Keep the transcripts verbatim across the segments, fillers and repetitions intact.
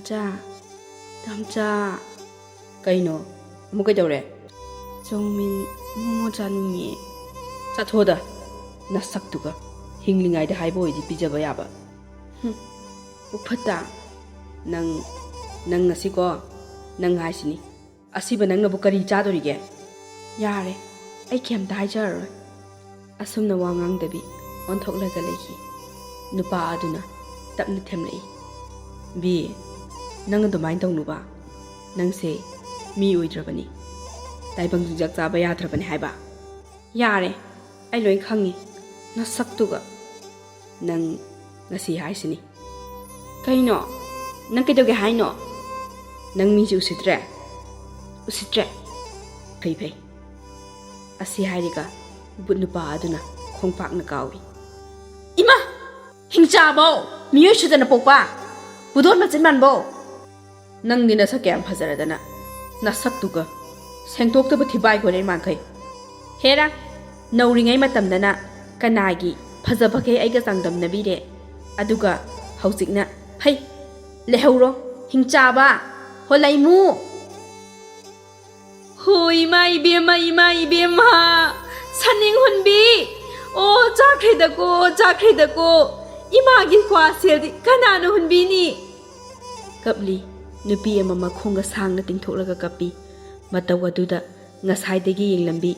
ꯆꯥ, ꯇꯥꯝꯆꯥ꯫ ꯀꯩꯅꯣ? ꯑꯃꯨꯛ ꯀꯩꯗꯧꯔꯦ? ꯆꯧꯃꯤꯟ, ꯃꯣꯃꯣ ꯆꯥꯅꯤꯡꯉꯦ꯫ ꯆꯠꯊꯣꯗ, ꯅꯁꯛꯇꯨꯒ꯫ ꯍꯤꯡꯂꯤꯉꯩꯗ ꯍꯥꯏꯕ ꯑꯣꯏꯗꯤ ꯄꯤꯖꯕ ꯌꯥꯕ꯫ ꯍꯨꯝ, ꯎꯐꯠꯇ꯫ ꯅꯪ, ꯅꯪ ꯉꯁꯤꯀꯣ, ꯅꯪ ꯍꯥꯏꯁꯤꯅꯤ꯫ ꯑꯁꯤꯕ ꯅꯪꯅꯕꯨ ꯀꯔꯤ ꯆꯥꯗꯣꯔꯤꯒꯦ? ꯌꯥꯔꯦ, ꯑꯩ ꯀꯩꯝꯇ ꯍꯥꯏꯖꯔꯔꯣꯏ꯫ ꯑꯁꯨꯝꯅ ꯋꯥ ꯉꯥꯡꯗꯕꯤ ꯑꯣꯟꯊꯣꯛꯂꯒ ꯂꯩꯈꯤ꯫ ꯅꯨꯄꯥ ꯑꯗꯨꯅ ꯇꯞꯅ ꯊꯦꯝꯂꯛꯏ, "ꯕꯤ, ꯅꯪ ꯑꯗꯨꯃꯥꯏꯅ ꯇꯧꯅꯨꯕ꯫ ꯅꯪꯁꯦ ꯃꯤ ꯑꯣꯏꯗ꯭ꯔꯕꯅꯤ꯫ ꯇꯥꯏꯕꯪ ꯆꯤꯟꯖꯥꯛ ꯆꯥꯕ ꯌꯥꯗ꯭ꯔꯕꯅꯤ ꯍꯥꯏꯕ꯫ ꯌꯥꯔꯦ, ꯑꯩ ꯂꯣꯏ ꯈꯪꯉꯤ꯫ ꯅꯁꯛꯇꯨꯒ꯫ ꯅꯪ ꯉꯁꯤ ꯍꯥꯏꯁꯤꯅꯤ꯫" "ꯀꯩꯅꯣ? ꯅꯪ ꯀꯩꯗꯧꯒꯦ ꯍꯥꯏꯅꯣ?" "ꯅꯪ ꯃꯤꯁꯦ ꯎꯁꯤꯠꯇ꯭ꯔꯦ? ꯎꯁꯤꯠꯇ꯭ꯔꯦ? ꯐꯩ, ꯐꯩ꯫" ꯑꯁꯤ ꯍꯥꯏꯔꯒ ꯕꯨꯠ ꯅꯨꯄꯥ ꯑꯗꯨꯅ ꯈꯣꯡꯄꯥꯛꯅ ꯀꯥꯎꯏ꯫ "ꯏꯃꯥ! ꯍꯤꯡꯆꯥꯕꯧ! ꯃꯤꯑꯣꯏ ꯁꯨꯗꯅ ꯄꯣꯛꯄ! ꯄꯨꯗꯣꯟ ꯃꯆꯤꯟ ꯃꯥꯟꯕꯧ!" "ꯅꯪꯗꯤ ꯅꯁꯛ ꯀꯌꯥꯝ ꯐꯖꯔꯗꯅ, ꯅꯁꯛꯇꯨꯒ ꯁꯦꯡꯗꯣꯛꯇꯕ ꯊꯤꯕꯥꯏ ꯍꯣꯔꯦꯟ ꯃꯥꯟꯈꯩ꯫ ꯍꯦꯔꯥ, ꯅꯧꯔꯤꯉꯩ ꯃꯇꯝꯗꯅ ꯀꯅꯥꯒꯤ ꯐꯖꯕꯈꯩ ꯑꯩꯒ ꯆꯥꯡꯗꯝꯅꯕꯤꯔꯦ, ꯑꯗꯨꯒ ꯍꯧꯖꯤꯛꯅ ꯐꯩ, ꯂꯩꯍꯧꯔꯣ, ꯍꯤꯡꯆꯥꯕ, ꯍꯣ ꯂꯩꯃꯨ!" "ꯍꯣ ꯏꯃꯥ ꯏꯕꯦꯝꯃ, ꯏꯃꯥ ꯏꯕꯦꯝꯃ! ꯁꯟꯅꯤꯡ ꯍꯨꯟꯕꯤ! ꯑꯣ, ꯆꯥꯈ꯭ꯔꯦꯗꯀꯣ, ꯆꯥꯈ꯭ꯔꯦꯗꯀꯣ! ꯏꯃꯥꯒꯤ ꯀ꯭ꯋꯥ ꯁꯦꯜꯗꯤ ꯀꯅꯥꯅ ꯍꯨꯟꯕꯤꯅꯤ?" ꯀꯞꯂꯤ꯫ ꯅꯨꯄꯤ ꯑꯃ ꯃꯈꯣꯡꯒ ꯁꯥꯡꯅ ꯇꯤꯡꯊꯣꯛꯂꯒ ꯀꯞꯄꯤ꯫ ꯃꯇꯧ ꯑꯗꯨꯗ ꯉꯁꯥꯏꯗꯒꯤ ꯌꯦꯡꯂꯝꯕꯤ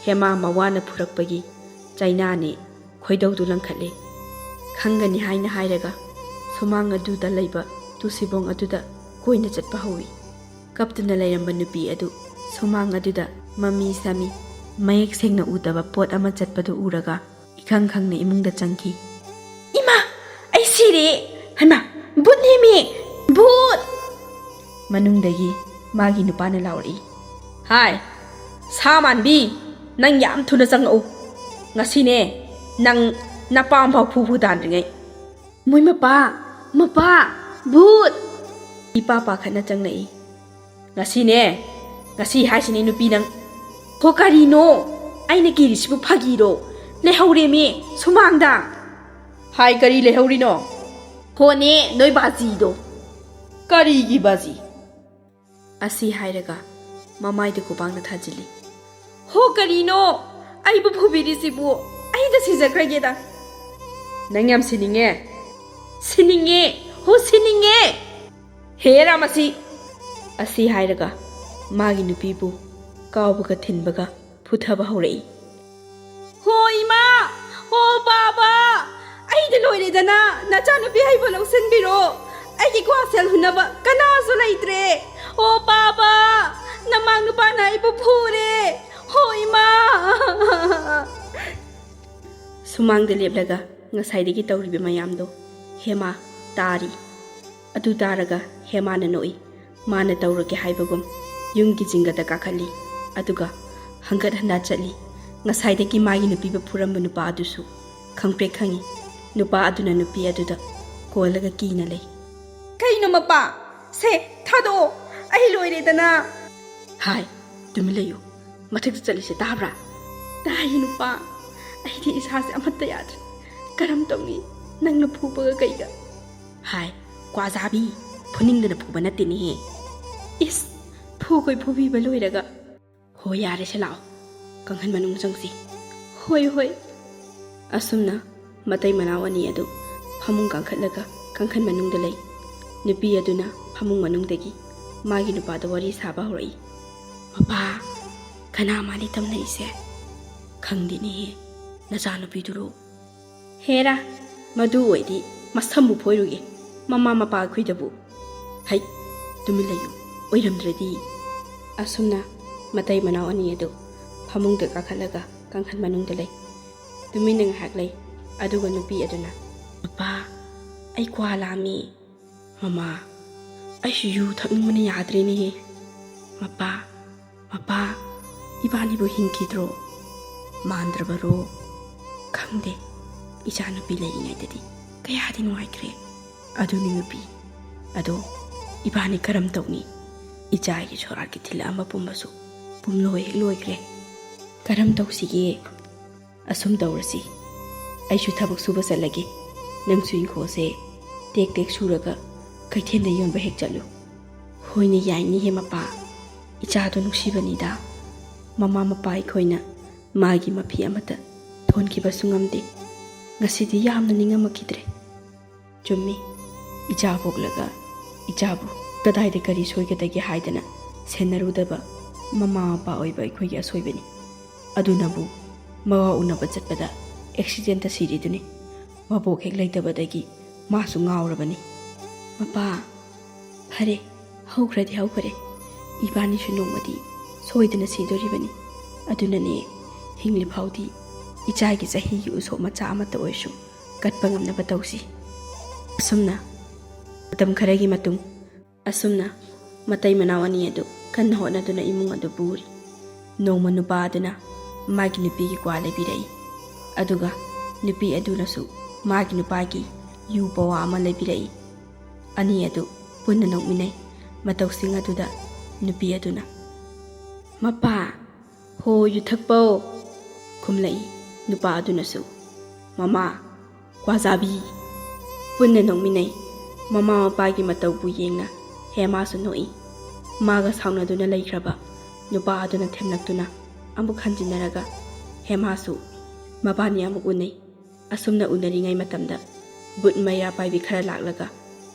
ꯍꯦꯃꯥ ꯃꯋꯥꯅ ꯐꯨꯔꯛꯄꯒꯤ ꯆꯩꯅꯥꯅꯤ ꯈꯣꯏꯗꯧꯗꯨ ꯂꯪꯈꯠꯂꯤ꯫ ꯈꯪꯒꯅꯤ ꯍꯥꯏꯅ ꯍꯥꯏꯔꯒ ꯁꯨꯃꯥꯡ ꯑꯗꯨꯗ ꯂꯩꯕ ꯇꯨꯁꯤꯕꯣꯡ ꯑꯗꯨꯗ ꯀꯣꯏꯅ ꯆꯠꯄ ꯍꯧꯏ꯫ ꯀꯞꯇꯨꯅ ꯂꯩꯔꯝꯕ ꯅꯨꯄꯤ ꯑꯗꯨ ꯁꯨꯃꯥꯡ ꯑꯗꯨꯗ ꯃꯃꯤ ꯁꯥꯃꯤ ꯃꯌꯦꯛ ꯁꯦꯡꯅ ꯎꯗꯕ ꯄꯣꯠ ꯑꯃ ꯆꯠꯄꯗꯨ ꯎꯔꯒ ꯏꯈꯪ ꯈꯪꯅ ꯏꯃꯨꯡꯗ ꯆꯪꯈꯤ꯫ "ꯏꯃꯥ! ꯑꯩ ꯁꯤꯔꯦ! ꯍꯩꯃꯥ! ꯚꯨꯠꯅꯦꯃꯤ! ꯚꯨꯠ!" ꯃꯅꯨꯡꯗꯒꯤ ꯃꯥꯒꯤ ꯅꯨꯄꯥꯅ ꯂꯥꯎꯔꯛꯏ꯫ "ꯍꯥꯏ, ꯁꯥ ꯃꯥꯟꯕꯤ, ꯅꯪ ꯌꯥꯝ ꯊꯨꯅ ꯆꯪꯉꯛꯎ꯫ ꯉꯁꯤꯅꯦ ꯅꯪ ꯅꯄꯥꯝꯐꯥꯎ ꯐꯨ ꯐꯨ ꯇꯥꯟꯗ꯭ꯔꯤꯉꯩ꯫" "ꯃꯣꯏ ꯃꯄꯥ! ꯃꯄꯥ! ꯚꯨꯠ!" ꯏꯄꯥ ꯄꯥꯈꯠꯅ ꯆꯪꯂꯛꯏ꯫ "ꯉꯁꯤꯅꯦ, ꯉꯁꯤ ꯍꯥꯏꯁꯤꯅꯤ ꯅꯨꯄꯤ ꯅꯪ꯫ ꯍꯣ, ꯀꯔꯤꯅꯣ? ꯑꯩꯅ ꯀꯤꯔꯤꯁꯤꯕꯨ ꯐꯥꯒꯤꯔꯣ? ꯂꯩꯍꯧꯔꯦꯃꯤ ꯁꯨꯃꯥꯡꯗ!" "ꯍꯥꯏ, ꯀꯔꯤ ꯂꯩꯍꯧꯔꯤꯅꯣ?" "ꯍꯣꯅꯦ, ꯅꯣꯏ ꯕꯥꯖꯤꯗꯣ!" "ꯀꯔꯤꯒꯤ ꯕꯥꯖꯤ?" ꯑꯁꯤ ꯍꯥꯏꯔꯒ ꯃꯃꯥꯏꯗ ꯈꯨꯕꯥꯛꯅ ꯊꯥꯖꯤꯜꯂꯤ꯫ "ꯍꯣ, ꯀꯔꯤꯅꯣ ꯑꯩꯕꯨ ꯐꯨꯕꯤꯔꯤꯁꯤꯕꯨ? ꯑꯩꯗ ꯁꯤꯖꯈ꯭ꯔꯒꯦꯗ!" "ꯅꯪ ꯌꯥꯝ ꯁꯤꯅꯤꯡꯉꯦ?" "ꯁꯤꯅꯤꯡꯉꯦ, ꯍꯣ ꯁꯤꯅꯤꯡꯉꯦ!" "ꯍꯦꯔꯥ ꯃꯁꯤ!" ꯑꯁꯤ ꯍꯥꯏꯔꯒ ꯃꯥꯒꯤ ꯅꯨꯄꯤꯕꯨ ꯀꯥꯎꯕꯒ ꯊꯤꯟꯕꯒ ꯐꯨꯊꯕ ꯍꯧꯔꯛꯏ꯫ "ꯍꯣ ꯏꯃꯥ! ꯍꯣ ꯕꯥꯕꯥ! ꯑꯩꯗꯤ ꯂꯣꯏꯔꯦꯗꯅ! ꯅꯆꯥꯅꯨꯄꯤ ꯑꯩꯕꯨ ꯂꯧꯁꯤꯟꯕꯤꯔꯣ! ꯑꯩꯒꯤ ꯀ꯭ꯋꯥ ꯁꯦꯜ ꯍꯨꯟꯅꯕ ꯀꯅꯥꯁꯨ ꯂꯩꯇ꯭ꯔꯦ! ꯍꯣ ꯕꯥꯕꯥ! ꯅꯃꯥꯡ ꯅꯨꯄꯥꯅ ꯑꯩꯕꯨ ꯐꯨꯔꯦ! ꯍꯣ ꯏꯃꯥ!" ꯁꯨꯃꯥꯡꯗ ꯂꯦꯞꯂꯒ ꯉꯁꯥꯏꯗꯒꯤ ꯇꯧꯔꯤꯕ ꯃꯌꯥꯝꯗꯣ ꯍꯦꯃꯥ ꯇꯥꯔꯤ꯫ ꯑꯗꯨ ꯇꯥꯔꯒ ꯍꯦꯃꯥꯅ ꯅꯣꯛꯏ꯫ ꯃꯥꯅ ꯇꯧꯔꯒꯦ ꯍꯥꯏꯕꯒꯨꯝ ꯌꯨꯝꯒꯤ ꯖꯤꯡꯒꯗ ꯀꯥꯈꯠꯂꯤ꯫ ꯑꯗꯨꯒ ꯍꯪꯒꯠ ꯍꯟꯗ ꯆꯠꯂꯤ꯫ ꯉꯁꯥꯏꯗꯒꯤ ꯃꯥꯒꯤ ꯅꯨꯄꯤꯕꯨ ꯐꯨꯔꯝꯕ ꯅꯨꯄꯥ ꯑꯗꯨꯁꯨ ꯈꯪꯄ꯭ꯔꯦꯛ ꯈꯪꯏ꯫ ꯅꯨꯄꯥ ꯑꯗꯨꯅ ꯅꯨꯄꯤ ꯑꯗꯨꯗ ꯀꯣꯜꯂꯒ ꯀꯤꯅ ꯂꯩ꯫ "ꯀꯩꯅꯣ ꯃꯄꯥ? ꯁꯦ, ꯊꯥꯗꯣꯛꯑꯣ! ꯑꯩ ꯂꯣꯏꯔꯦꯗꯅ!" "ꯍꯥꯏ, ꯇꯨꯃꯤꯟ ꯂꯩꯌꯨ꯫ ꯃꯊꯛꯇ ꯆꯠꯂꯤꯁꯦ ꯇꯥꯕ꯭ꯔꯥ?" "ꯇꯥꯏꯌꯦ ꯅꯨꯄꯥ꯫ ꯑꯩꯗꯤ ꯏꯁꯥꯁꯦ ꯑꯃꯠꯇ ꯌꯥꯗ꯭ꯔꯦ꯫ ꯀꯔꯝ ꯇꯧꯅꯤ? ꯅꯪꯅ ꯐꯨꯕꯒ ꯀꯩꯒ?" "ꯍꯥꯏ, ꯀ꯭ꯋꯥ ꯆꯥꯕꯤ, ꯐꯨꯅꯤꯡꯗꯅ ꯐꯨꯕ ꯅꯠꯇꯦꯅꯦꯍꯦ!" "ꯏꯁ, ꯐꯨꯈꯣꯏ ꯐꯨꯕꯤꯕ ꯂꯣꯏꯔꯒ!" "ꯍꯣ, ꯌꯥꯔꯦꯁꯦ, ꯂꯥꯛꯑꯣ, ꯀꯥꯡꯈꯟ ꯃꯅꯨꯡ ꯆꯪꯁꯤ꯫" "ꯍꯣꯏ, ꯍꯣꯏ꯫" ꯑꯁꯨꯝꯅ ꯃꯇꯩ ꯃꯅꯥꯎ ꯑꯅꯤ ꯑꯗꯨ ꯐꯃꯨꯡ ꯀꯥꯡꯈꯠꯂꯒ ꯀꯥꯡꯈꯟ ꯃꯅꯨꯡꯗ ꯂꯩ꯫ ꯅꯨꯄꯤ ꯑꯗꯨꯅ ꯐꯃꯨꯡ ꯃꯅꯨꯡꯗꯒꯤ ꯃꯥꯒꯤ ꯅꯨꯄꯥꯗ ꯋꯥꯔꯤ ꯁꯥꯕ ꯍꯧꯔꯛꯏ꯫ "ꯃꯄꯥ, ꯀꯅꯥ ꯃꯥꯜꯂꯤ ꯇꯝꯅꯩꯁꯦ?" "ꯈꯪꯗꯦꯅꯦꯍꯦ, ꯅꯆꯥꯅꯨꯄꯤꯗꯨꯔꯣ?" "ꯍꯦꯔꯥ, ꯃꯗꯨ ꯑꯣꯏꯗꯤ ꯃꯁꯝꯕꯨ ꯐꯣꯏꯔꯨꯒꯦ, ꯃꯃꯥ ꯃꯄꯥ ꯑꯩꯈꯣꯏꯗꯕꯨ!" "ꯍꯩ, ꯇꯨꯃꯤꯟ ꯂꯩꯌꯨ, ꯑꯣꯏꯔꯝꯗ꯭ꯔꯗꯤ!" ꯑꯁꯨꯝꯅ ꯃꯇꯩ ꯃꯅꯥꯎ ꯑꯅꯤ ꯑꯗꯨ ꯐꯃꯨꯡꯗ ꯀꯥꯈꯠꯂꯒ ꯀꯥꯡꯈꯟ ꯃꯅꯨꯡꯗ ꯂꯩ꯫ ꯇꯨꯃꯤꯟꯅ ꯉꯥꯏꯍꯥꯛ ꯂꯩ, ꯑꯗꯨꯒ ꯅꯨꯄꯤ ꯑꯗꯨꯅ, "ꯃꯄꯥ, ꯑꯩ ꯀ꯭ꯋꯥ ꯂꯥꯝꯃꯤ꯫" "ꯃꯃꯥ, ꯑꯩꯁꯨ ꯌꯨ ꯊꯛꯅꯤꯡꯕꯅ ꯌꯥꯗ꯭ꯔꯦꯅꯦꯍꯦ꯫" "ꯃꯄꯥ, ꯃꯄꯥ, ꯏꯕꯥꯅꯤꯕꯨ ꯍꯤꯡꯈꯤꯗ꯭ꯔꯣ? ꯃꯥꯟꯗ꯭ꯔꯕꯔꯣ? ꯈꯪꯗꯦ, ꯏꯆꯥꯅꯨꯄꯤ ꯂꯩꯔꯤꯉꯩꯗꯗꯤ ꯀꯌꯥꯗꯤ ꯅꯨꯡꯉꯥꯏꯈ꯭ꯔꯦ꯫" "ꯑꯗꯨꯅꯤ ꯅꯨꯄꯤ, ꯑꯗꯣ ꯏꯕꯥꯅꯤ ꯀꯔꯝ ꯇꯧꯅꯤ? ꯏꯆꯥꯒꯤ ꯁꯣꯔꯥꯠꯀꯤ ꯊꯤꯜꯂꯛꯑꯝꯕ ꯄꯨꯝꯕꯁꯨ ꯄꯨꯝꯂꯣꯏ ꯍꯦꯛ ꯂꯣꯏꯈ꯭ꯔꯦ꯫ ꯀꯔꯝ ꯇꯧꯁꯤꯒꯦ?" "ꯑꯁꯨꯝ ꯇꯧꯔꯁꯤ, ꯑꯩꯁꯨ ꯊꯕꯛ ꯁꯨꯕ ꯆꯠꯂꯒꯦ, ꯅꯪꯁꯨ ꯏꯪꯈꯣꯜꯁꯦ ꯇꯦꯛ ꯇꯦꯛ ꯁꯨꯔꯒ ꯀꯩꯊꯦꯜꯗ ꯌꯣꯟꯕ ꯍꯦꯛ ꯆꯠꯂꯨ꯫ ꯍꯣꯏꯅꯦ, ꯌꯥꯏꯅꯦꯍꯦ ꯃꯄꯥ, ꯏꯆꯥꯗꯣ ꯅꯨꯡꯁꯤꯕꯅꯤꯗ꯫ ꯃꯃꯥ ꯃꯄꯥ ꯑꯩꯈꯣꯏꯅ ꯃꯥꯒꯤ ꯃꯐꯤ ꯑꯃꯠꯇ ꯊꯣꯟꯈꯤꯕꯁꯨ ꯉꯝꯗꯦ꯫ ꯉꯁꯤꯗꯤ ꯌꯥꯝꯅ ꯅꯤꯡꯉꯝꯃꯛꯈꯤꯗ꯭ꯔꯦ꯫ ꯆꯨꯝꯃꯤ, ꯏꯆꯥ ꯄꯣꯛꯂꯒ ꯏꯆꯥꯕꯨ ꯀꯗꯥꯏꯗ ꯀꯔꯤ ꯁꯣꯏꯒꯗꯒꯦ ꯍꯥꯏꯗꯅ ꯁꯦꯟꯅꯔꯨꯗꯕ ꯃꯃꯥ ꯃꯄꯥ ꯑꯣꯏꯕ ꯑꯩꯈꯣꯏꯒꯤ ꯑꯁꯣꯏꯕꯅꯤ꯫ ꯑꯗꯨꯅꯕꯨ ꯃꯋꯥ ꯎꯅꯕ ꯆꯠꯄꯗ ꯑꯦꯛꯁꯤꯗꯦꯟꯇ ꯁꯤꯔꯤꯗꯨꯅꯤ꯫ ꯃꯕꯣꯛ ꯍꯦꯛ ꯂꯩꯇꯕꯗꯒꯤ ꯃꯥꯁꯨ ꯉꯥꯎꯔꯕꯅꯤ꯫ ꯃꯄꯥ, ꯐꯔꯦ, ꯍꯧꯈ꯭ꯔꯗꯤ ꯍꯧꯈ꯭ꯔꯦ꯫ ꯏꯕꯥꯅꯤꯁꯨ ꯅꯣꯡꯃꯗꯤ ꯁꯣꯏꯗꯅ ꯁꯤꯗꯣꯔꯤꯕꯅꯤ꯫ ꯑꯗꯨꯅꯅꯦ, ꯍꯤꯡꯂꯤꯐꯥꯎꯗꯤ ꯏꯆꯥꯒꯤ ꯆꯍꯤꯒꯤ ꯎꯁꯣꯞ ꯃꯆꯥ ꯑꯃꯠꯇ ꯑꯣꯏꯔꯁꯨ ꯀꯠꯄ ꯉꯝꯅꯕ ꯇꯧꯁꯤ꯫ ꯑꯁꯨꯝꯅ ꯃꯇꯝ ꯈꯔꯒꯤ ꯃꯇꯨꯡ, ꯑꯁꯨꯝꯅ ꯃꯇꯩ ꯃꯅꯥꯎ ꯑꯅꯤ ꯑꯗꯨ ꯀꯟꯅ ꯍꯣꯠꯅꯗꯨꯅ ꯏꯃꯨꯡ ꯑꯗꯨ ꯄꯨꯔꯤ꯫ ꯅꯣꯡꯃ ꯅꯨꯄꯥ ꯑꯗꯨꯅ ꯃꯥꯒꯤ ꯅꯨꯄꯤꯒꯤ ꯀ꯭ꯋꯥ ꯂꯩꯕꯤꯔꯛꯏ, ꯑꯗꯨꯒ ꯅꯨꯄꯤ ꯑꯗꯨꯅꯁꯨ ꯃꯥꯒꯤ ꯅꯨꯄꯥꯒꯤ ꯌꯨ ꯄꯋꯥ ꯑꯃ ꯂꯩꯕꯤꯔꯛꯏ꯫ ꯑꯅꯤ ꯑꯗꯨ ꯄꯨꯟꯅ ꯅꯣꯛꯃꯤꯟꯅꯩ꯫ ꯃꯇꯧꯁꯤꯡ ꯑꯗꯨꯗ ꯅꯨꯄꯤ ꯑꯗꯨꯅ, "ꯃꯄꯥ, ꯍꯣ, ꯌꯨ ꯊꯛꯄꯧ?" ꯈꯨꯝꯂꯛꯏ꯫ ꯅꯨꯄꯥ ꯑꯗꯨꯅꯁꯨ, "ꯃꯃꯥ, ꯀ꯭ꯋꯥ ꯆꯥꯕꯤ?" ꯄꯨꯟꯅ ꯅꯣꯛꯃꯤꯟꯅꯩ꯫ ꯃꯃꯥ ꯃꯄꯥꯒꯤ ꯃꯇꯧꯕꯨ ꯌꯦꯡꯅ ꯍꯦꯃꯥꯁꯨ ꯅꯣꯛꯏ꯫ ꯃꯥꯒ ꯁꯥꯎꯅꯗꯨꯅ ꯂꯩꯈ꯭ꯔꯕ ꯅꯨꯄꯥ ꯑꯗꯨꯅ ꯊꯦꯝꯂꯛꯇꯨꯅ ꯑꯃꯨꯛ ꯍꯟꯖꯤꯟꯅꯔꯒ ꯍꯦꯃꯥꯁꯨ ꯃꯕꯥꯅꯤ ꯑꯃꯨꯛ ꯎꯅꯩ꯫ ꯑꯁꯨꯝꯅ ꯎꯅꯔꯤꯉꯩ ꯃꯇꯝꯗ ꯕꯨꯠ ꯃꯩꯔꯥ ꯄꯥꯏꯕꯤ ꯈꯔ ꯂꯥꯛꯂꯒ,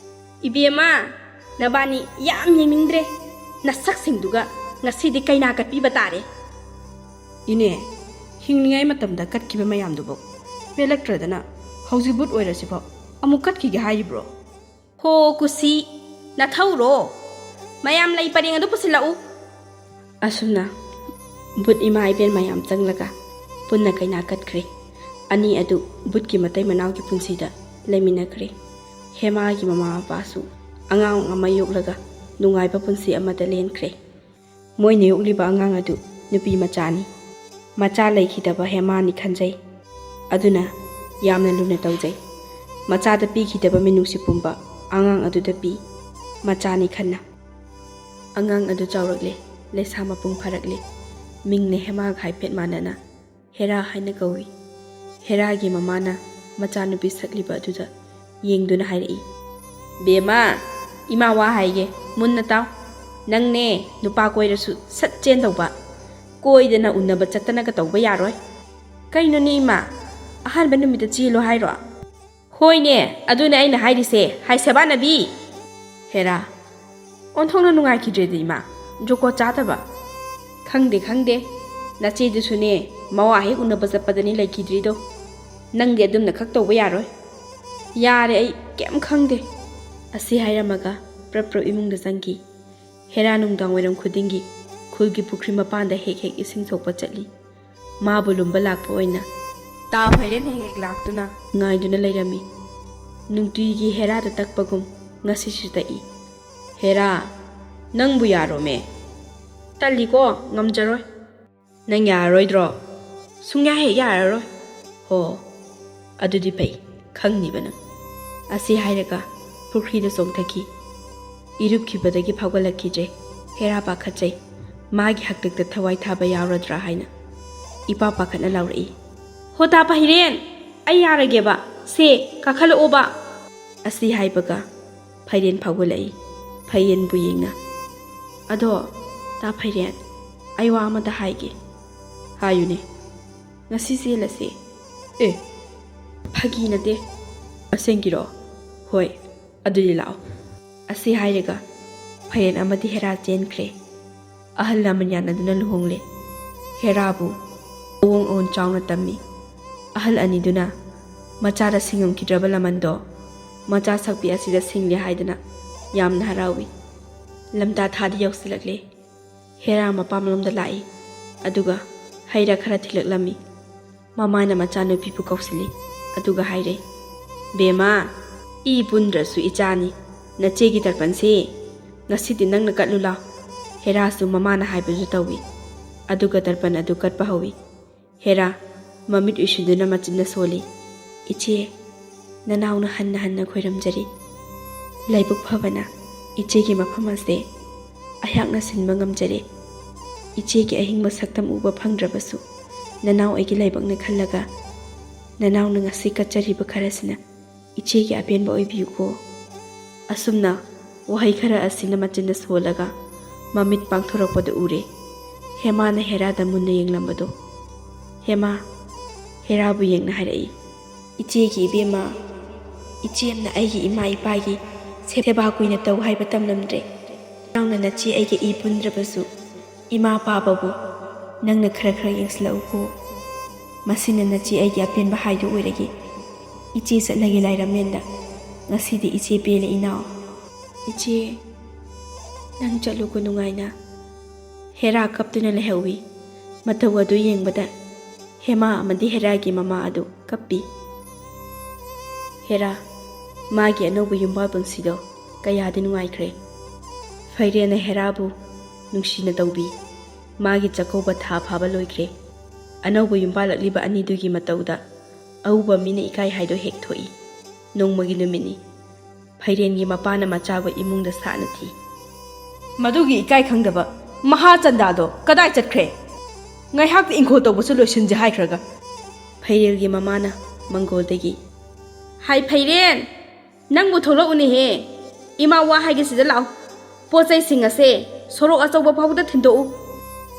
"ꯏꯕꯦꯝꯃ, ꯅꯕꯥꯅꯤ ꯌꯥꯝ ꯌꯦꯡꯅꯤꯡꯗ꯭ꯔꯦ꯫ ꯅꯁꯛꯁꯤꯡꯗꯨꯒ ꯉꯁꯤꯗꯤ ꯀꯩꯅꯥ ꯀꯠꯄꯤꯕ ꯇꯥꯔꯦ꯫" "ꯏꯅꯦ, ꯍꯤꯡꯂꯤꯉꯩ ꯃꯇꯝꯗ ꯀꯠꯈꯤꯕ ꯃꯌꯥꯝꯗꯨꯕꯨ ꯄꯦꯜꯂꯛꯇ꯭ꯔꯗꯅ ꯍꯧꯖꯤꯛ ꯕꯨꯠ ꯑꯣꯏꯔꯁꯤꯐꯥꯎ ꯑꯃꯨꯛ ꯀꯠꯈꯤꯒꯦ ꯍꯥꯏꯔꯤꯕ꯭ꯔꯣ?" "ꯍꯣ ꯀꯨꯁꯤ, ꯅꯊꯧꯔꯣ? ꯃꯌꯥꯝ ꯂꯩ ꯄꯔꯦꯡ ꯑꯗꯨ ꯄꯨꯁꯤꯜꯂꯛꯎ꯫" ꯑꯁꯨꯝꯅ ꯕꯨꯠ ꯏꯃꯥ ꯏꯕꯦꯟ ꯃꯌꯥꯝ ꯆꯪꯂꯒ ꯄꯨꯟꯅ ꯀꯩꯅꯥ ꯀꯠꯈ꯭ꯔꯦ꯫ ꯑꯅꯤ ꯑꯗꯨ ꯕꯨꯠꯀꯤ ꯃꯇꯩ ꯃꯅꯥꯎꯒꯤ ꯄꯨꯟꯁꯤꯗ ꯂꯩꯃꯤꯟꯅꯈ꯭ꯔꯦ꯫ ꯍꯦꯃꯥꯒꯤ ꯃꯃꯥ ꯃꯄꯥꯁꯨ ꯑꯉꯥꯡ ꯑꯃ ꯌꯣꯛꯂꯒ ꯅꯨꯡꯉꯥꯏꯕ ꯄꯨꯟꯁꯤ ꯑꯃꯗ ꯂꯦꯟꯈ꯭ꯔꯦ꯫ ꯃꯣꯏꯅ ꯌꯣꯛꯂꯤꯕ ꯑꯉꯥꯡ ꯑꯗꯨ ꯅꯨꯄꯤ ꯃꯆꯥꯅꯤ꯫ ꯃꯆꯥ ꯂꯩꯈꯤꯗꯕ ꯍꯦꯃꯥꯅꯤ ꯈꯟꯖꯩ꯫ ꯑꯗꯨꯅ ꯌꯥꯝꯅ ꯂꯨꯅ ꯇꯧꯖꯩ꯫ ꯃꯆꯥꯗ ꯄꯤꯈꯤꯗꯕ ꯃꯤꯅꯨꯡꯁꯤ ꯄꯨꯝꯕ ꯑꯉꯥꯡ ꯑꯗꯨꯗ ꯄꯤ꯫ ꯃꯆꯥꯅꯤ ꯈꯟꯅ꯫ ꯑꯉꯥꯡ ꯑꯗꯨ ꯆꯥꯎꯔꯛꯂꯦ, ꯂꯩꯁꯥ ꯃꯄꯨꯡ ꯐꯥꯔꯛꯂꯦ꯫ ꯃꯤꯡꯅ ꯍꯦꯃꯥꯒ ꯍꯥꯏꯐꯦꯠ ꯃꯥꯟꯅꯅ ꯍꯦꯔꯥ ꯍꯥꯏꯅ ꯀꯧꯏ꯫ ꯍꯦꯔꯥꯒꯤ ꯃꯃꯥꯅ ꯃꯆꯥꯅꯨꯄꯤ ꯁꯛꯂꯤꯕ ꯑꯗꯨꯗ ꯌꯦꯡꯗꯨꯅ ꯍꯥꯏꯔꯛꯏ, "ꯕꯦꯝꯃ, ꯏꯃꯥ ꯋꯥ ꯍꯥꯏꯒꯦ, ꯃꯨꯟꯅ ꯇꯥꯎ꯫ ꯅꯪꯅꯦ, ꯅꯨꯄꯥ ꯀꯣꯏꯔꯁꯨ ꯁꯠ ꯆꯦꯟꯗꯧꯕ, ꯀꯣꯏꯗꯅ ꯎꯅꯕ ꯆꯠꯇꯅꯒ ꯇꯧꯕ ꯌꯥꯔꯣꯏ꯫ ꯀꯩꯅꯣꯅꯦ ꯏꯃꯥ, ꯑꯍꯥꯟꯕ ꯅꯨꯃꯤꯠꯇ ꯆꯦꯜꯂꯣ ꯍꯥꯏꯔꯣ?" "ꯍꯣꯏꯅꯦ, ꯑꯗꯨꯅꯦ ꯑꯩꯅ ꯍꯥꯏꯔꯤꯁꯦ, ꯍꯥꯏ ꯁꯦꯕꯥꯅꯕꯤ!" ꯍꯦꯔꯥ, ꯑꯣꯟꯊꯣꯛꯅ ꯅꯨꯡꯉꯥꯏꯈꯤꯗ꯭ꯔꯦꯗ ꯏꯃꯥ, ꯖꯨꯀꯣꯠ ꯆꯥꯗꯕ꯫ "ꯈꯪꯗꯦ, ꯈꯪꯗꯦ, ꯅꯆꯦꯗꯨꯁꯨꯅꯦ, ꯃꯋꯥ ꯍꯦꯛ ꯎꯅꯕ ꯆꯠꯄꯗꯅꯤ ꯂꯩꯈꯤꯗ꯭ꯔꯤꯗꯣ꯫ ꯅꯪꯗꯤ ꯑꯗꯨꯝꯅ ꯈꯛ ꯇꯧꯕ ꯌꯥꯔꯣꯏ꯫" "ꯌꯥꯔꯦ, ꯑꯩ ꯀꯩꯝ ꯈꯪꯗꯦ꯫" ꯑꯁꯤ ꯍꯥꯏꯔꯝꯃꯒ ꯄ꯭ꯔꯞ ꯄ꯭ꯔꯞ ꯏꯃꯨꯡꯗ ꯆꯪꯈꯤ꯫ ꯍꯦꯔꯥ ꯅꯨꯡꯗꯥꯡ ꯋꯥꯏꯔꯝ ꯈꯨꯗꯤꯡꯒꯤ ꯈꯨꯜꯒꯤ ꯄꯨꯈ꯭ꯔꯤ ꯃꯄꯥꯟꯗ ꯍꯦꯛ ꯍꯦꯛ ꯏꯁꯤꯡ ꯁꯣꯛꯄ ꯆꯠꯂꯤ꯫ ꯃꯥꯕꯨ ꯂꯨꯝꯕ ꯂꯥꯛꯄ ꯑꯣꯏꯅ ꯇꯥ ꯐꯩꯔꯦꯟ ꯍꯦꯛ ꯍꯦꯛ ꯂꯥꯛꯇꯨꯅ ꯉꯥꯏꯗꯨꯅ ꯂꯩꯔꯝꯃꯤ꯫ ꯅꯨꯡꯇꯤꯒꯤ ꯍꯦꯔꯥꯗ ꯇꯛꯄꯒꯨꯝ ꯉꯁꯤꯁꯨ ꯇꯛꯏ꯫ "ꯍꯦꯔꯥ, ꯅꯪꯕꯨ ꯌꯥꯔꯣꯃꯦ?" "ꯇꯜꯂꯤꯀꯣ, ꯉꯝꯖꯔꯣꯏ꯫" "ꯅꯪ ꯌꯥꯔꯔꯣꯏꯗ꯭ꯔꯣ?" "ꯁꯨꯡꯌꯥ ꯍꯦꯛ ꯌꯥꯔꯔꯣꯏ꯫" "ꯍꯣ, ꯑꯗꯨꯗꯤ ꯐꯩ, ꯈꯪꯅꯤꯕ ꯅꯪ꯫" ꯑꯁꯤ ꯍꯥꯏꯔꯒ ꯄꯨꯈ꯭ꯔꯤꯗ ꯆꯣꯡꯊꯈꯤ꯫ ꯏꯔꯨꯞꯈꯤꯕꯗꯒꯤ ꯐꯥꯎꯒꯠꯂꯛꯈꯤꯗ꯭ꯔꯦ꯫ ꯍꯦꯔꯥ ꯄꯥꯈꯠꯆꯩ꯫ ꯃꯥꯒꯤ ꯍꯥꯛꯇꯛꯇ ꯊꯋꯥꯏ ꯊꯥꯕ ꯌꯥꯎꯔꯗ꯭ꯔꯥ ꯍꯥꯏꯅ꯫ ꯏꯄꯥ ꯄꯥꯈꯠꯅ ꯂꯥꯎꯔꯛꯏ, "ꯍꯣ ꯇꯥ ꯐꯩꯔꯦꯟ, ꯑꯩ ꯌꯥꯔꯒꯦꯕ, ꯁꯦ, ꯀꯥꯈꯠꯂꯛꯑꯣꯕ꯫" ꯑꯁꯤ ꯍꯥꯏꯕꯒ ꯐꯩꯔꯦꯟ ꯐꯥꯎꯒꯠꯂꯛꯏ꯫ ꯐꯩꯔꯦꯟꯕꯨ ꯌꯦꯡꯅ, "ꯑꯗꯣ, ꯇꯥ ꯐꯩꯔꯦꯟ, ꯑꯩ ꯋꯥ ꯑꯃꯇ ꯍꯥꯏꯒꯦ꯫" "ꯍꯥꯏꯌꯨꯅꯦ꯫" "ꯉꯁꯤ ꯆꯦꯜꯂꯁꯦ꯫" "ꯑꯦ, ꯐꯥꯒꯤ ꯅꯠꯇꯦ꯫" "ꯑꯁꯦꯡꯀꯤꯔꯣ?" "ꯍꯣꯏ, ꯑꯗꯨꯗꯤ ꯂꯥꯛꯑꯣ꯫" ꯑꯁꯤ ꯍꯥꯏꯔꯒ ꯐꯩꯔꯦꯟ ꯑꯃꯗꯤ ꯍꯦꯔꯥ ꯆꯦꯟꯈ꯭ꯔꯦ꯫ ꯑꯍꯜ ꯂꯃꯟ ꯌꯥꯅꯗꯨꯅ ꯂꯨꯍꯣꯡꯂꯦ꯫ ꯍꯦꯔꯥꯕꯨ ꯑꯋꯣꯡ ꯑꯋꯣꯟ ꯆꯥꯎꯅ ꯇꯝꯃꯤ꯫ ꯑꯍꯜ ꯑꯅꯤꯗꯨꯅ ꯃꯆꯥꯗ ꯁꯤꯡꯉꯝꯈꯤꯗ꯭ꯔꯕ ꯂꯃꯟꯗꯣ ꯃꯆꯥ ꯁꯛꯄꯤ ꯑꯁꯤꯗ ꯁꯤꯡꯂꯦ ꯍꯥꯏꯗꯨꯅ ꯌꯥꯝꯅ ꯍꯔꯥꯎꯏ꯫ ꯂꯝꯇꯥ ꯊꯥꯗꯤ ꯌꯧꯁꯤꯜꯂꯛꯂꯦ꯫ ꯍꯦꯔꯥ ꯃꯄꯥꯝꯂꯣꯝꯗ ꯂꯥꯛꯏ꯫ ꯑꯗꯨꯒ ꯍꯩꯔꯥ ꯈꯔ ꯊꯤꯜꯂꯛꯂꯝꯃꯤ꯫ ꯃꯃꯥꯅ ꯃꯆꯥꯅꯨꯄꯤꯕꯨ ꯀꯧꯁꯤꯜꯂꯤ꯫ ꯑꯗꯨꯒ ꯍꯥꯏꯔꯦ, "ꯕꯦꯝꯃ, ꯏ ꯄꯨꯟꯗ꯭ꯔꯁꯨ ꯏꯆꯥꯅꯤ꯫ ꯅꯆꯦꯒꯤ ꯇꯔꯄꯟꯁꯦ ꯉꯁꯤꯗꯤ ꯅꯪꯅ ꯀꯠꯂꯨ ꯂꯥꯎ꯫" ꯍꯦꯔꯥꯁꯨ ꯃꯃꯥꯅ ꯍꯥꯏꯕꯗꯨ ꯇꯧꯏ꯫ ꯑꯗꯨꯒ ꯇꯔꯄꯟ ꯑꯗꯨ ꯀꯠꯄ ꯍꯧꯏ꯫ ꯍꯦꯔꯥ, ꯃꯃꯤꯠ ꯎꯏꯁꯤꯟꯗꯨꯅ ꯃꯆꯤꯟꯅ ꯁꯣꯜꯂꯤ, "ꯏꯆꯦ, ꯅꯅꯥꯎꯅ ꯍꯟꯅ ꯍꯟꯅ ꯈꯣꯏꯔꯝꯖꯔꯤ꯫ ꯂꯥꯏꯕꯛ ꯐꯕꯅ ꯏꯆꯦꯒꯤ ꯃꯐꯝ ꯑꯁꯦ ꯑꯩꯍꯥꯛꯅ ꯁꯤꯟꯕ ꯉꯝꯖꯔꯦ꯫ ꯏꯆꯦꯒꯤ ꯑꯍꯤꯡꯕ ꯁꯛꯇꯝ ꯎꯕ ꯐꯪꯗ꯭ꯔꯕꯁꯨ ꯅꯅꯥꯎ ꯑꯩꯒꯤ ꯂꯥꯏꯕꯛꯅ ꯈꯜꯂꯒ ꯅꯅꯥꯎꯅ ꯉꯁꯤ ꯀꯠꯆꯔꯤꯕ ꯈꯔꯁꯤꯅ ꯏꯆꯦꯒꯤ ꯑꯄꯦꯟꯕ ꯑꯣꯏꯕꯤꯌꯨꯀꯣ꯫" ꯑꯁꯨꯝꯅ ꯋꯥꯍꯩ ꯈꯔ ꯑꯁꯤꯅ ꯃꯆꯤꯟꯅ ꯁꯣꯜꯂꯒ ꯃꯃꯤꯠ ꯄꯥꯡꯊꯣꯔꯛꯄꯗ ꯎꯔꯦ ꯍꯦꯃꯥꯅ ꯍꯦꯔꯥꯗ ꯃꯨꯟꯅ ꯌꯦꯡꯂꯝꯕꯗꯣ꯫ ꯍꯦꯃꯥ, ꯍꯦꯔꯥꯕꯨ ꯌꯦꯡꯅ ꯍꯥꯏꯔꯛꯏ, "ꯏꯆꯦꯒꯤ ꯏꯕꯦꯝꯃ, ꯏꯆꯦꯝꯅ ꯑꯩꯒꯤ ꯏꯃꯥ ꯏꯄꯥꯒꯤ ꯁꯦꯕꯥ ꯀꯨꯏꯅ ꯇꯧ ꯍꯥꯏꯕ ꯇꯝꯂꯝꯗ꯭ꯔꯦ꯫ ꯅꯪꯅ ꯅꯆꯦ ꯑꯩꯒ ꯏ ꯄꯨꯟꯗ꯭ꯔꯕꯁꯨ ꯏꯃꯥ ꯄꯥꯕꯕꯨ ꯅꯪꯅ ꯈꯔ ꯈꯔ ꯌꯦꯡꯁꯤꯜꯂꯛꯎꯀꯣ꯫ ꯃꯁꯤꯅ ꯅꯆꯦ ꯑꯩꯒꯤ ꯑꯄꯦꯟꯕ ꯍꯥꯏꯗꯨ ꯑꯣꯏꯔꯒꯦ꯫ ꯏꯆꯦ ꯆꯠꯂꯒꯦ ꯂꯥꯏꯔꯃꯦꯟꯗ꯫ ꯉꯁꯤꯗꯤ ꯏꯆꯦ ꯄꯦꯜꯂꯦ ꯏꯅꯥꯎ꯫" "ꯏꯆꯦ, ꯅꯪ ꯆꯠꯂꯨꯀꯣ ꯅꯨꯡꯉꯥꯏꯅ꯫" ꯍꯦꯔꯥ ꯀꯞꯇꯨꯅ ꯂꯩꯍꯧꯏ꯫ ꯃꯇꯧ ꯑꯗꯨ ꯌꯦꯡꯕꯗ ꯍꯦꯃꯥ ꯑꯃꯗꯤ ꯍꯦꯔꯥꯒꯤ ꯃꯃꯥ ꯑꯗꯨ ꯀꯞꯄꯤ꯫ ꯍꯦꯔꯥ, ꯃꯥꯒꯤ ꯑꯅꯧꯕ ꯌꯨꯝꯕꯥꯜ ꯄꯨꯟꯁꯤꯗꯣ ꯀꯌꯥꯗꯤ ꯅꯨꯡꯉꯥꯏꯈ꯭ꯔꯦ꯫ ꯐꯩꯔꯦꯟꯅ ꯍꯦꯔꯥꯕꯨ ꯅꯨꯡꯁꯤꯅ ꯇꯧꯕꯤ꯫ ꯃꯥꯒꯤ ꯆꯥꯛꯀꯧꯕ ꯊꯥ ꯐꯥꯕ ꯂꯣꯏꯈ꯭ꯔꯦ꯫ ꯑꯅꯧꯕ ꯌꯨꯝꯕꯥꯜꯂꯛꯂꯤꯕ ꯑꯅꯤꯗꯨꯒꯤ ꯃꯇꯧꯗ ꯑꯎꯕ ꯃꯤꯅ ꯏꯀꯥꯏ ꯍꯥꯏꯗꯣ ꯍꯦꯛ ꯊꯣꯛꯏ꯫ ꯅꯣꯡꯃꯒꯤ ꯅꯨꯃꯤꯠꯅꯤ꯫ ꯐꯩꯔꯦꯟꯒꯤ ꯃꯄꯥꯅ ꯃꯆꯥꯕꯨ ꯏꯃꯨꯡꯗ ꯁꯥꯠꯅ ꯊꯤ꯫ "ꯃꯗꯨꯒꯤ ꯏꯀꯥꯏ ꯈꯪꯗꯕ ꯃꯍꯥꯆꯟꯗꯥꯗꯣ ꯀꯗꯥꯏ ꯆꯠꯈ꯭ꯔꯦ? ꯉꯥꯏꯍꯥꯛꯇ ꯏꯪꯈꯣꯜ ꯇꯧꯕꯁꯨ ꯂꯣꯏꯁꯤꯟꯁꯦ ꯍꯥꯏꯈ꯭ꯔꯒ꯫" ꯐꯩꯔꯦꯜꯒꯤ ꯃꯃꯥꯅ ꯃꯪꯒꯣꯜꯗꯒꯤ, "ꯍꯥꯏ ꯐꯩꯔꯦꯟ, ꯅꯪꯕꯨ ꯊꯣꯛꯂꯛꯎꯅꯦꯍꯦ꯫ ꯏꯃꯥ ꯋꯥ ꯍꯥꯏꯒꯦ, ꯁꯤꯗ ꯂꯥꯛꯑꯣ꯫ ꯄꯣꯠ ꯆꯩꯁꯤꯡ ꯑꯁꯦ ꯁꯣꯔꯣꯛ ꯑꯆꯧꯕ ꯐꯥꯎꯕꯗ ꯊꯤꯟꯗꯣꯛꯎ꯫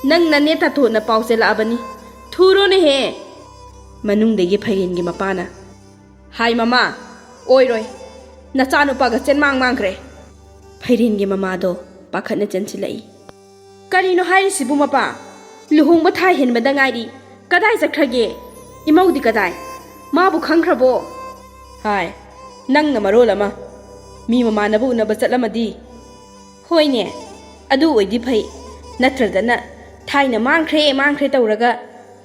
ꯅꯪ ꯅꯅꯦ ꯇꯥꯇꯣꯟꯅ ꯄꯥꯎ ꯆꯦꯜꯂꯛꯑꯕꯅꯤ꯫ ꯊꯨꯔꯣꯅꯦꯍꯦ꯫" ꯃꯅꯨꯡꯗꯒꯤ ꯐꯩꯔꯦꯟꯒꯤ ꯃꯄꯥꯅ, "ꯍꯥꯏ ꯃꯃꯥ, ꯑꯣꯏꯔꯣꯏ꯫ ꯅꯆꯥꯅꯨꯄꯥꯒ ꯆꯦꯟꯃꯥꯡ ꯃꯥꯡꯈ꯭ꯔꯦ꯫" ꯐꯩꯔꯦꯟꯒꯤ ꯃꯃꯥꯗꯣ ꯄꯥꯈꯠꯅ ꯆꯦꯟꯁꯤꯜꯂꯛꯏ꯫ "ꯀꯔꯤꯅꯣ ꯍꯥꯏꯔꯤꯁꯤꯕꯨ ꯃꯄꯥ? ꯂꯨꯍꯣꯡꯕ ꯊꯥ ꯍꯦꯟꯕꯗ ꯉꯥꯏꯔꯤ꯫ ꯀꯗꯥꯏ ꯆꯠꯈ꯭ꯔꯒꯦ? ꯏꯃꯧꯗꯤ ꯀꯗꯥꯏ? ꯃꯥꯕꯨ ꯈꯪꯈ꯭ꯔꯕꯣ?" "ꯍꯥꯏ, ꯅꯪꯅ ꯃꯔꯣꯜ ꯑꯃ꯫ ꯃꯤ ꯃꯃꯥꯟꯅꯕ ꯎꯅꯕ ꯆꯠꯂꯝꯃꯗꯤ?" "ꯍꯣꯏꯅꯦ, ꯑꯗꯨ ꯑꯣꯏꯗꯤ ꯐꯩ꯫ ꯅꯠꯇ꯭ꯔꯗꯅ ꯊꯥꯏꯅ ꯃꯥꯡꯈ꯭ꯔꯦ, ꯃꯥꯡꯈ꯭ꯔꯦ ꯇꯧꯔꯒ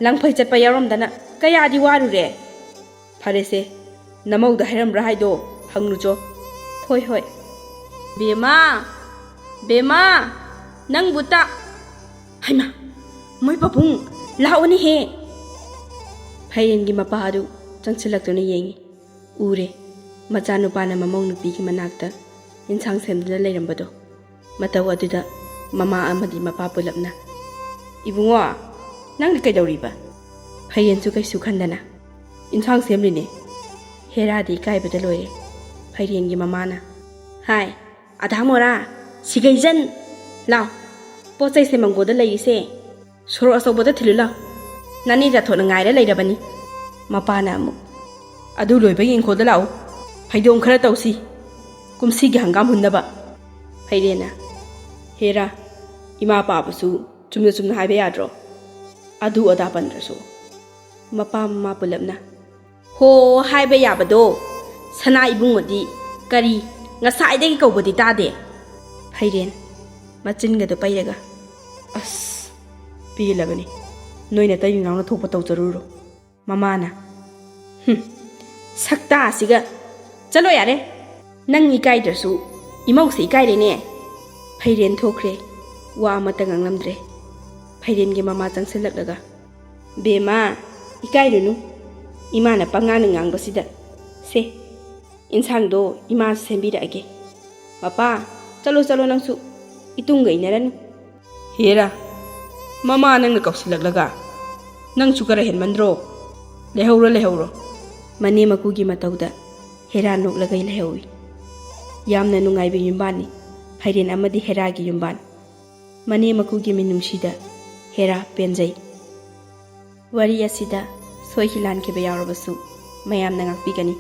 ꯂꯪꯐꯩ ꯆꯠꯄ ꯌꯥꯎꯔꯝꯗꯅ ꯀꯌꯥꯗꯤ ꯋꯥꯔꯨꯔꯦ꯫ ꯐꯔꯦꯁꯦ, ꯅꯃꯧꯗ ꯍꯥꯏꯔꯝꯕ꯭ꯔꯥ ꯍꯥꯏꯗꯣ ꯍꯪꯂꯨꯆꯣ꯫" "ꯍꯣꯏ, ꯍꯣꯏ꯫" "ꯕꯦꯃꯥ, ꯕꯦꯃꯥ, ꯅꯪꯕꯨ ꯇ-" "ꯍꯩꯃꯥ, ꯃꯣꯏ ꯄꯥꯕꯨꯡ, ꯂꯥꯛꯑꯣꯅꯦꯍꯦ!" ꯐꯩꯔꯦꯟꯒꯤ ꯃꯄꯥ ꯑꯗꯨ ꯆꯪꯁꯤꯜꯂꯛꯇꯨꯅ ꯌꯦꯡꯉꯤ꯫ ꯎꯔꯦ, ꯃꯆꯥꯅꯨꯄꯥꯅ ꯃꯃꯧ ꯅꯨꯄꯤꯒꯤ ꯃꯅꯥꯛꯇ ꯏꯟꯁꯥꯡ ꯁꯦꯝꯗꯨꯅ ꯂꯩꯔꯝꯕꯗꯣ꯫ ꯃꯇꯧ ꯑꯗꯨꯗ ꯃꯃꯥ ꯑꯃꯗꯤ ꯃꯄꯥ ꯄꯨꯂꯞꯅ, "ꯏꯕꯨꯡꯉꯣ, ꯅꯪꯗꯤ ꯀꯩꯗꯧꯔꯤꯕ?" ꯐꯩꯔꯦꯟꯁꯨ ꯀꯩꯁꯨ ꯈꯟꯗꯅ, "ꯏꯟꯁꯥꯡ ꯁꯦꯝꯂꯤꯅꯦ꯫" ꯍꯦꯔꯥꯗꯤ ꯏꯀꯥꯏꯕꯗ ꯂꯣꯏꯔꯦ꯫ ꯐꯩꯔꯦꯟꯒꯤ ꯃꯃꯥꯅ, ꯍꯥꯏ, ꯑꯙꯥ ꯃꯣꯔꯥ, ꯁꯤꯒꯩꯖꯟ, ꯂꯥꯎ, ꯄꯣꯠ ꯆꯩꯁꯦ ꯃꯪꯒꯣꯜꯗ ꯂꯩꯔꯤꯁꯦ ꯁꯣꯔꯣꯛ ꯑꯆꯧꯕꯗ ꯊꯤꯜꯂꯨ ꯂꯥꯎ꯫ ꯅꯅꯦ ꯖꯥꯊꯣꯠꯅ ꯉꯥꯏꯔ ꯂꯩꯔꯕꯅꯤ꯫ ꯃꯄꯥꯅ ꯑꯃꯨꯛ, ꯑꯗꯨ ꯂꯣꯏꯕꯒꯤ ꯏꯪꯈꯣꯜꯗ ꯂꯥꯛꯎ, ꯐꯩꯗꯣꯝ ꯈꯔ ꯇꯧꯁꯤ, ꯀꯨꯝꯁꯤꯒꯤ ꯍꯪꯒꯥꯝ ꯍꯨꯟꯅꯕ꯫ ꯐꯩꯔꯦꯟꯅ, ꯍꯦꯔꯥ, ꯏꯃꯥ ꯄꯥꯕꯁꯨ ꯆꯨꯝꯅ ꯆꯨꯝꯅ ꯍꯥꯏꯕ ꯌꯥꯗ꯭ꯔꯣ? ꯑꯗꯨ ꯑꯗꯥ ꯄꯟꯗ꯭ꯔꯁꯨ꯫ ꯃꯄꯥ ꯃꯃꯥ ꯄꯨꯂꯞꯅ, ꯍꯣ ꯍꯥꯏꯕ ꯌꯥꯕꯗꯣ, ꯁꯅꯥ ꯏꯕꯨꯡꯉꯣꯗꯤ ꯀꯔꯤ ꯉꯁꯥꯏꯗꯒꯤ ꯀꯧꯕꯗꯤ ꯇꯥꯗꯦ꯫ ꯐꯩꯔꯦꯟ, ꯃꯆꯤꯟꯒꯗꯨ ꯄꯩꯔꯒ, ꯑꯁ, ꯄꯦꯜꯂꯕꯅꯤ, ꯅꯣꯏ ꯅꯇꯩ ꯅꯅꯥꯎꯅ ꯊꯣꯛꯄ ꯇꯧꯖꯔꯨꯔꯣ꯫ ꯃꯃꯥꯅ, ꯍꯨꯝ, ꯁꯛꯇꯥꯁꯤꯒ, ꯆꯠꯂꯣ ꯌꯥꯔꯦ, ꯅꯪ ꯏꯀꯥꯏꯗ꯭ꯔꯁꯨ ꯏꯃꯧꯁꯦ ꯏꯀꯥꯏꯔꯦꯅꯦ꯫ ꯐꯩꯔꯦꯟ ꯊꯣꯛꯈ꯭ꯔꯦ, ꯋꯥ ꯑꯃꯠꯇ ꯉꯥꯡꯂꯝꯗ꯭ꯔꯦ꯫ ꯐꯩꯔꯦꯟꯒꯤ ꯃꯃꯥ ꯆꯪꯁꯤꯜꯂꯛꯂꯒ, ꯕꯦꯝꯃ, ꯏꯀꯥꯏꯔꯨꯅꯨ, ꯏꯃꯥꯅ ꯄꯉꯥꯡꯅ ꯉꯥꯡꯕꯁꯤꯗ꯫ ꯁꯦ, ꯏꯟꯁꯥꯡꯗꯣ ꯏꯃꯥ ꯁꯦꯝꯕꯤꯔꯛꯑꯒꯦ꯫ ꯃꯄꯥ, ꯆꯠꯂꯣ ꯆꯠꯂꯣ ꯅꯪꯁꯨ, ꯏꯇꯨꯡꯒ ꯏꯟꯅꯔꯅꯨ꯫ ꯍꯦꯔꯥ, ꯃꯃꯥ ꯅꯪꯅ ꯀꯧꯁꯤꯜꯂꯛꯂꯒ, ꯅꯪꯁꯨ ꯈꯔ ꯍꯦꯟꯃꯟꯗ꯭ꯔꯣ? ꯂꯩꯍꯧꯔꯣ, ꯂꯩꯍꯧꯔꯣ꯫ ꯃꯅꯦ ꯃꯀꯨꯒꯤ ꯃꯇꯧꯗ ꯍꯦꯔꯥ ꯅꯣꯛꯂꯒ ꯂꯩꯍꯧꯏ꯫ ꯌꯥꯝꯅ ꯅꯨꯡꯉꯥꯏꯕ ꯌꯨꯝꯕꯥꯟꯅꯤ ꯐꯩꯔꯦꯟ ꯑꯃꯗꯤ ꯍꯦꯔꯥꯒꯤ ꯌꯨꯝꯕꯥꯟ꯫ ꯃꯅꯦ ꯃꯀꯨꯒꯤ ꯃꯤꯅꯨꯡꯁꯤꯗ ꯍꯦꯔꯥ ꯄꯦꯟꯖꯩ꯫ ꯋꯥꯔꯤ ꯑꯁꯤꯗ ꯁꯣꯏꯈꯤ ꯂꯥꯟꯈꯤꯕ ꯌꯥꯎꯔꯕꯁꯨ ꯃꯌꯥꯝꯅ ꯉꯥꯛꯄꯤꯒꯅꯤ꯫